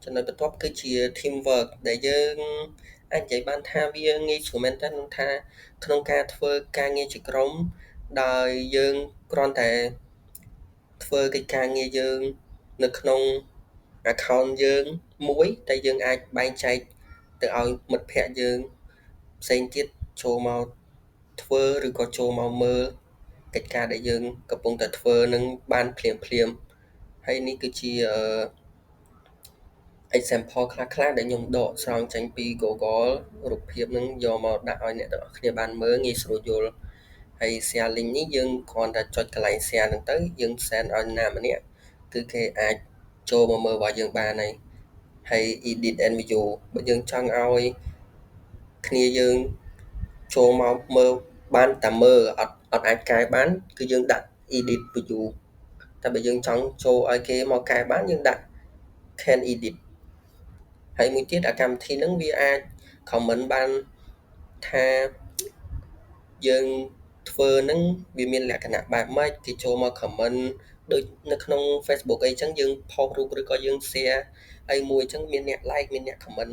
ចំណុចបន្ទាប់គឺជា team work ដែលយើងអាចនិយាយបានថាវាងាយស្រួលមែនទែនក្នុងថាក្នុងការធ្វើការងារជាក្រុមដោយយើងគ្រាន់តែធ្វើកិច្ចការងារយើងនៅក្នុង account យើងមួយតែយើងអាចបែងចែកទៅឲ្យមិត្តភ័ក្តិយើងផ្សេងទៀតចូលមកធ្វើឬក៏ចូលមកមើលកិច្ចការដែលយើងកំពុងតែធ្វើនឹងបានភ្លាមភ្លាមហើយនេះគឺជាអឺ example ខ្លះៗដែលខ្ញុំដកស្រង់ចេញពី Google រូបភាពហ្នឹងយកមកដាក់ឲ្យអ្នកទាំងអស់គ្នាបានមើលងាយស្រួលយល់ហើយ share link នេះយើងគ្រាន់តែចុចកន្លែង share ហ្នឹងទៅយើង send ឲ្យណាម្នាក់គឺគេអាចចូលមកមើលរបស់យើងបានហើយហើយ edit and view បើយើងចង់ឲ្យគ្នាយើងចូលមកមើលបានតែមើលអត់អត់អាចកែបានគឺយើងដាក់ edit view តែបើយើងចង់ចូលឲ្យគេមកកែបានយើងដាក់ can edit ហើយមួយទៀតអាកម្មវិធីហ្នឹងវាអាច comment បានថាយើងធ្វើហ្នឹងវាមានលក្ខណៈបែបម៉េចគេចូលមក comment ដូចនៅក្នុង Facebook អីចឹងយើងផុសរូបឬក៏យើង share អីមួយចឹងមានអ្នក like មានអ្នក comment